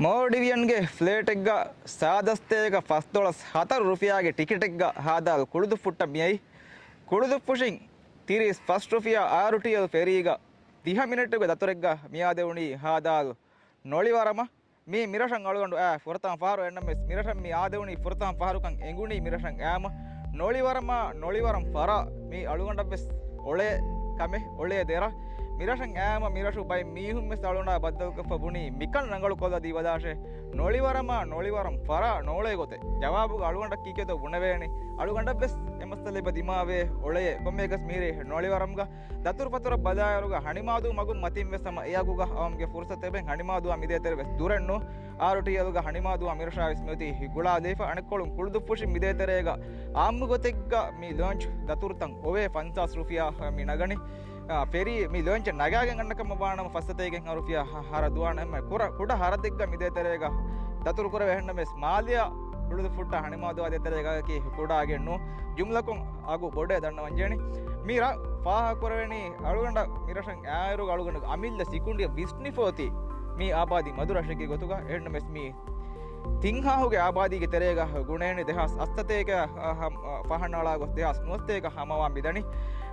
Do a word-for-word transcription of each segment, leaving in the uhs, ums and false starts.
މޯލްޑިވިއަންގެ ފްލައިޓެއްގަ ސާދަ ސްޓޭގަ ފަސްދޮޅަސް ހަތަރު ރުފިޔާގެ ޓިކެޓެއްގަ ހާދާލު ކުޅުދުއްފުށްޓަށް މިއައީ. ކުޅުދުއްފުށިން ތިރީސް ފަސް ރުފިޔާ އާރުޓީއެލް ފެރީގަ ދިހަ މިނެޓުގެ ދަތުރެއްގަ މިއާދެވުނީ ހާދާލު ނޮޅިވަރަމަށް. މީ މިރަށަށް އަޅުގަނޑު އައި ފުރަތަމަ ފަހަރު. އެހެންނަމަވެސް މިރަށަށް މި އާދެވުނީ ފުރަތަމަ ފަހަރުކަން އެނގުނީ މިރަށަށް އައިމަ. ނޮޅިވަރަމާ ނޮޅިވަރަމް ފަރާ މީ އަޅުގަނޑަށްވެސް އޮޅޭ ކަމެއް، އޮޅޭ ދެރަށް. މިރަށަށް އައިމަ މިރަށު ބައެއް މީހުންވެސް އަޅުގަނޑާ ބައްދަލުކޮށްފަ ބުނީ މިކަން ރަނގަޅުކޮށްލަ ދީބަލާށޭ. ނޮޅިވަރަމާ ނޮޅިވަރަމް ފަރާ ނޯޅޭ ގޮތެއް. ޖަވާބުގަ އަޅުގަނޑަށް ކީކޭތޯ ބުނެވޭނީ. އަޅުގަނޑަށްވެސް އެ މައްސަލަ އެބަ ދިމާވޭ އޮޅޭ. ކޮންމެއަކަސް މިހިރީ ނޮޅިވަރަމްގަ ދަތުރުފަތުރަށް ބަލާއިރުގަ ހަނިމާދޫ މަގުން މަތިން ވެސް ހަމަ އެއަގުގަ އައުމުގެ ފުރުސަތު އެބަ ހަނިމާދުއާ މިދޭތެރެ ވެސް ދުރެއްނު. އާރުޓީއެލްގަ ހަނިމާދުއާ މިރަށާ ވެސް މިއޮތީ ގުޅާލައިފަ. އަނެއްކޮޅުން ކުޅުދުއްފުށިން މިދޭތެރޭގަ އާއްމު ގޮތެއްގަ މި ލޯންޗް ދަތުރުތައް އޮވޭ ފަންސާސް ރުފިޔާ މި ނަގަނީ. އާ، ފެރީ މި ލޯންޗެއް ނަގާގެން އަންނަ ކަމަށް ވާނަމަ ފައްސަތޭކައެއްހާ ރުފިޔާ ހަ-، ހަރަދުވާނެ. އެންމެ ކުރަ-، ކުޑަ ހަރަދެއްގަ މިދޭތެރޭގަ ދަތުރު ކުރެވޭ. އެހެންނަމަވެސް މާލެއާ ކުޅުދުއްފުށްޓާ ހަނިމާދުއާ ދޭތެރޭގައި ކުޑައެއް ނޫން. ޖުމްލަކޮށް އަގު ބޮޑޭ ދަންނަވަންޖެހެނީ. މި ރަށް ފާހަގަކުރެވެނީ އަޅުގަނޑަށް މިރަށަށް އައިއިރުގަ އަޅުގަނޑުގެ އަމިއްލަ ސިކުނޑިއަށް ވިސްނިފަ އޮތީ މީ އާބާދީ މަދު ރަށެއްގެ ގޮތުގަ. އެހެންނަމަވެސް މީ ތިން ހާހުގެ އާބާދީގެ ތެރޭގަ ގުނޭނީ. ދެހާސް އަށްސަތޭކަ، އަ، ހަ-، އަ، ފަހަނައަޅާ ގޮސް ދެހާސް ނުވަސަތޭކަ ހަމަވާ މިދަނީ.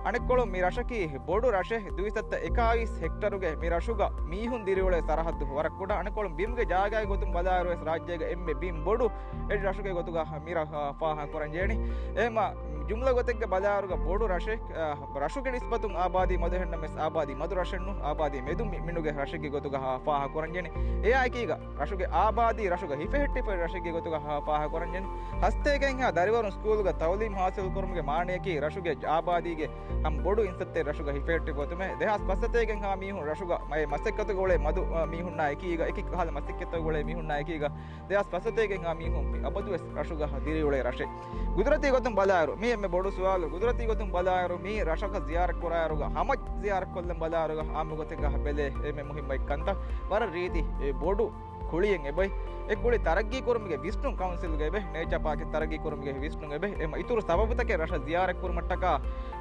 އަނެއްކޮޅުން މި ރަށަކީ ބޮޑު ރަށެއް. ދުއިސައްތަ އެކާވީސް ހެކްޓަރުގެ މި ރަށުގަ މީހުން ދިރިއުޅޭ ސަރަހައްދު ވަރަށް ކުޑަ. އަނެއްކޮޅުން ބިމުގެ ޖާގައިގެ ގޮތުން ބަލާއިރުވެސް ރާއްޖޭގަ އެންމެ ބިން ބޮޑު އެއް ރަށުގެ ގޮތުގަ މި ރަށް ފާހަގަކުރަންޖެހެނީ. އެހެންމަ ޖުމްލަ ގޮތެއްގަ ބަލާއިރުގަ ބޮޑު ރަށެއް، އަ، ރަށުގެ ނިސްބަތުން އާބާދީ މަދު. އެހެންނަމަވެސް އާބާދީ މަދު ރަށެއްނު، އާބާދީ މެދު މި-، މިނުގެ ރަށެއްގެ ގޮތުގަ ފާހަގަކުރަންޖެހެނީ. އެއާ އެކީގަ ރަށުގެ އާބާދީ ރަށުގަ ހިފެހެއްޓިފައި ރަށެއްގެ ގޮތުގަ ފާހަގަކުރަންޖެހެނީ. ހަސަތޭކައެއްހާ ދަރިވަރުން ސްކޫލުގަ ތައުލީމް ހާސިލް ކުރުމުގެ މާނަޔަކީ ރަށުގެ އާބާދީގެ ހަމަ ބޮޑު އިންސައްތައެއް ރަށުގަ ހިފެހެއްޓިފަ އޮތުމޭ. ދެހާސް ފަސްސަތޭކައެއްހާ މީހުން ރަށުގަ މައެއް މަސައްކަތުގަ އުޅޭ މަދު، އަ، މީހުންނާ އެކީގަ، އެކި ކަހަލަ މަސައްކަތުގަ އުޅޭ މީހުންނާ އެކީގަ، ދެހާސް ފަސްސަތޭކައެއްހާ މީހުން މި އަބަދުވެސް ރަށުގަ ދިރިއުޅޭ ރަށެއް. ގުދުރަތީ ގޮތުން ބަލާއިރު، މީ އެންމެ ބޮޑު ސުވާލު. ގުދުރަތީ ގޮތުން ބަލާއިރު، މީ ރަށަކަށް ޒިޔާރަތް ކުރާއިރުގަ ހަމަ ޒިޔާރަތް ކޮށްލަން ބަލާއިރުގަ އާއްމު ގޮތެއްގަ ބެލޭ އެންމެ މުހިއްމު އެއްކަންތައް. ވަރަށް ރީތި އެ ބޮޑު ކުޅިއެއް އެބައި. އެ ކުޅި ތަރައްގީ ކުރުމުގެ ވިސްނުން ކައުންސިލްގެ އެބައި، ނޭޗާ ޕާކެއް ތަރައްގީ ކުރުމުގެ ވިސްނުން އެބައި. އެމަ އިތުރު ސަބަބުތަކެއް ރަށަށް ޒިޔާރަތް ކުރުމަށްޓަކާ،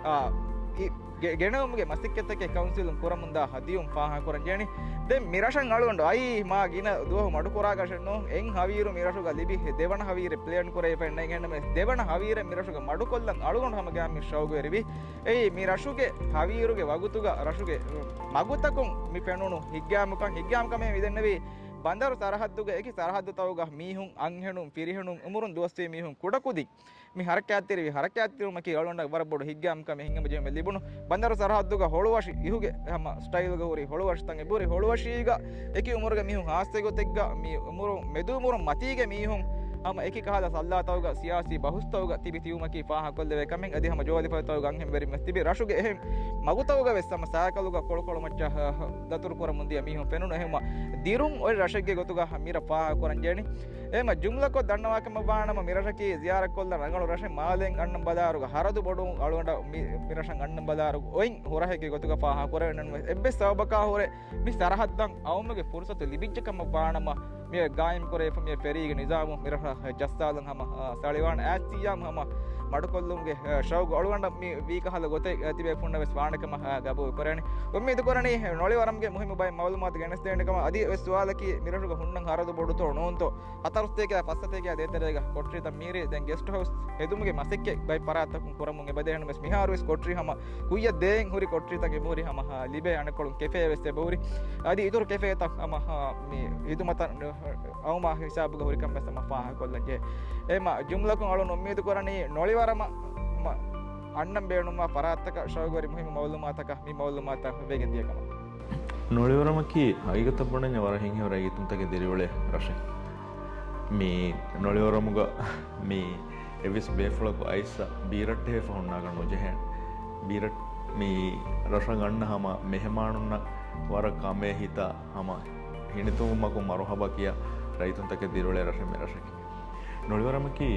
އާ، އި-، ގެ-، ގެނައުމުގެ މަސައްކަތްތަކެއް ކައުންސިލުން ކުރަމުންދާ ހަދިޔުން ފާހަގަކުރަން ޖެހެނީ. ދެން މި ރަށަށް އަޅުގަނޑު އައީ މާ ގިނަ ދުވަހު މަޑުކުރާކަށެއް ނޫން. އެއް ހަވީރު މި ރަށުގަ ލިބި ދެވަނަ ހަވީރެއް ޕްލޭން ކުރެވިފައެއް ނެތް. އެހެންނަމަވެސް ދެވަނަ ހަވީރެއް މި ރަށުގަ މަޑުކޮށްލަން އަޅުގަނޑު ހަމަ ގާމި ޝައުގުވެރިވި. އެއީ މި ރަށުގެ ހަވީރުގެ ވަގުތުގަ ރަށުގެ މަގުތަކުން މި ފެނުނު ހިތްގައިމުކަން. ހިތްގައިމުކަމޭ މިދެންނެވީ ބަނދަރު ސަރަހައްދުގެ އެކި ސަރަހައްދުތަކުގަ މީހުން އަންހެނުން، ފިރިހެނުން، އުމުރުން ދުވަސްވީ މީހުން ކުޑަކުދިން މި ހަރަކާތްތެރިވި. ހަރަކާތްތެރިވުމަކީ އަޅުގަނޑަށް ވަރަށް ބޮޑު ހިތްގައިމުކަމެއް ހިނގަމުން ޖެހުމެއް ލިބުނު. ބަނދަރު ސަރަހައްދުގަ ހޮޅުވަށި އިހުގެ ހަމަ ސްޓައިލްގަ ހުރި ހޮޅުވަށިތައް އެބަހުރި. ހޮޅުވަށީގަ އެކި އުމުރުގެ މީހުން ހާއްސަގޮތެއްގަ މި އުމުރު، މެދުއުމުރުން މަތީގެ މީހުން ހަމަ އެކި ކަހަލަ ސައްލާތަކުގަ ސިޔާސީ ބަހުސްތަކުގަ ތިބި ތިބުމަކީ ފާހަގަކޮށްލެވޭ ކަމެއް. އަދި ހަމަ ޖޯލިފަތަކުގަ އަންހެންވެރިން ވެސް ތިބި ރަށުގެ އެހެން މަގުތަކުގަ ވެސް ހަމަ ސައިކަލުގަ ކޮޅުކޮޅު މައްޗަށް ދަތުރު ކުރަމުން ދިޔަ މީހުން ފެނުނު. އެހެންމަ ދިރުން އޮތް ރަށެއްގެ ގޮތުގަ މިރަށް ފާހަގަކުރަން ޖެހެނީ. އެހެންމަ ޖުމްލަކޮށް ދަންނަވާކަމަށް ވާނަމަ، މިރަށަކީ ޒިޔާރަތްކޮށްލަން ރަނގަޅު ރަށެއް. މާލެއިން އަންނަން ބަލާއިރުގަ ހަރަދު ބޮޑުވުން އަޅުގަނޑަށް މި، މިރަށަށް އަންނަން ބަލާއިރު އޮތް ހުރަހެއްގެ ގޮތުގަ ފާހަގަކުރެވެން އެއްވެސް ސަބަބަކާ ހުރެ މި ސަރަހައްދަށް އައުމުގެ ފުރުސަތު ލިބިއްޖެ ކަމަށް ވާނަމަ، މި ގާއިމް ކުރެވިފަ މި ފެރީގެ ނިޒާމު މިރަށަށް ޖައްސާލަން ހަމަ، އާ، ސަޅިވާން އާސިޔާމް ހަމަ މަޑުކޮށްލުމުގެ، އާ، ޝައުގު އަޅުގަނޑަށް މި ވީ ކަހަލަ ގޮތެއް، އާ، ތިބޭފުންނަށް ވެސް ވާނެ ކަމަށް، އާ، ގަބޫލު ކުރަނީ. އުއްމީދު ކުރަނީ ނޮޅިވަރަމްގެ މުހިއްމު ބައެއް މައުލޫމާތު ގެނެސްދޭނެ ކަމަށް. އަދި ވެސް ސުވާލަކީ މިރަށުގަ ހުންނަން ހަރަދު ބޮޑުތޯ ނޫންތޯ؟ ހަތަރުސަތޭކަ ފަސްސަތޭކަ ދޭތެރޭގަ ކޮޓަރިތައް މީރި ދެން ގެސްޓް ހައުސް ހެދުމުގެ މަސައްކަތް ބައެއް ފަރާތްތަކުން ކުރަމުން އެބަދޭ. އެހެންނަމަވެސް މިހާރު ވެސް ކޮޓަރި ހަމަ ކުއްޔަށް ދޭން ހުރި ކޮޓަރިތައް އެބަހުރި ހަމަ ހަ، ލިބޭ. އަނެއްކޮޅުން ކެފޭ ވެސް އެބަހުރި. އަދި އިތުރު ކެފޭތައް ހަމަ ހަ، މި ހިދުމަތަށް އައުމާ ހިސާބުގަ ހުރިކަން ވެސް ހަމަ ފާހަގަކޮށްލަން ޖެހޭ. އެހެންމަ ޖުމްލަކޮށް އަޅުން އުއްމީދު ކުރަނީ ނޮޅިވަރަމަށް ހަމަ އަންނަން ބޭނުންވާ ފަރާތްތަކަށް ޝައުގުވެރި މުހިއްމު މައުލޫމާތަކަށް މި މައުލޫމާތުތައް ވެގެން ދިޔަ ކަމަށް. ނޮޅިވަރަމަކީ ހަގީގަތަށް ބުނަންޏާ ވަރަށް ހިތްހަމަވަރާ އިތުރުންތަކެއް ދިރިއުޅޭ ރަށެއް. މި ނޮޅިވަރަމުގަ މި އެއްވެސް ބޭފުޅަކު އައިސް ބީރައްޓެހޭ ފަހުން ނާގަނޑު ނުޖެހޭނެ. ބީރަށް މި ރަށަށް އަންނަ ހަމަ މެހެމާނުންނަށް ވަރަށް ކަމޭ ހިތާ ހަމަ ހިނިތުންވުމަކުން މަރުހަބާ ކިޔާ ރައްޔިތުންތަކެއް ދިރިއުޅޭ ރަށެއް މި ރަށަކީ. ނޮޅިވަރަމަކީ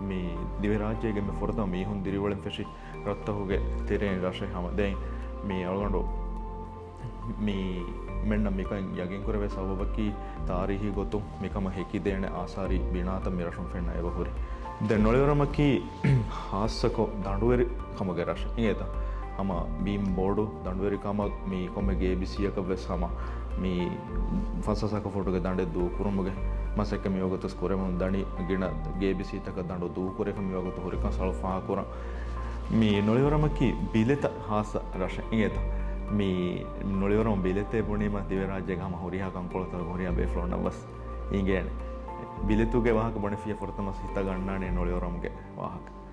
މި ދިވެހިރާއްޖޭގެ މި ފުރަތަމަ މީހުން ދިރިއުޅެން ފެށި ރަށްތަކުގެ ތެރެއިން ރަށެއް ހަމަ. ދެން މި އަޅުގަނޑު މި މެންނަށް މިކަން ޔަގީންކުރެވޭ ސަބަބަކީ، ތާރީހީ ގޮތުން މިކަމަށް ހެކިދޭނެ އާސާރީ ބިނާތައް މިރަށުން ފެންނަ އެބަހުރި. ދެން ނޮޅިވަރަމަކީ ހާއްސަކޮށް ދަނޑުވެރި ކަމުގެ ރަށެއް އިނގޭތަ؟ ހަމަ ބިން ބޮޑު ދަނޑުވެރި ކަމަށް މި ކޮންމެ ގޭބިސީއަކަށް ވެސް ހަމަ މި ފަސް ހަސަކަ ފުޓުގެ ދަނޑެއް ދޫކުރުމުގެ މަސައްކަތް މިވަގުތު ކުރެމުން ދަނީ. ގިނަ ގޭބިސީތަކަށް ދަނޑު ދޫކުރެފަ މިވަގުތު ހުރިކަން ސަޅު ފާހަގަކުރަން. މި ނޮޅިވަރަމަކީ ބިލެތައް ހާއްސަ ރަށެއް އިނގޭތަ؟ މި ނޮޅިވަރަމަ ބިލެތޭ ބުނީމަ ދިވެހިރާއްޖޭގެ ހަމަ ހުރިހާ ކަންކޮޅުތައް ހުރިހާ ބޭފުޅުންނަށް ވެސް އިނގޭނެ. ބިލެތުގެ ވާހަކަ ބުނެފިޔާ ފުރަތަމަ ހިތަށް ގަންނާނެ ނޮޅިވަރަމުގެ ވާހަކަ.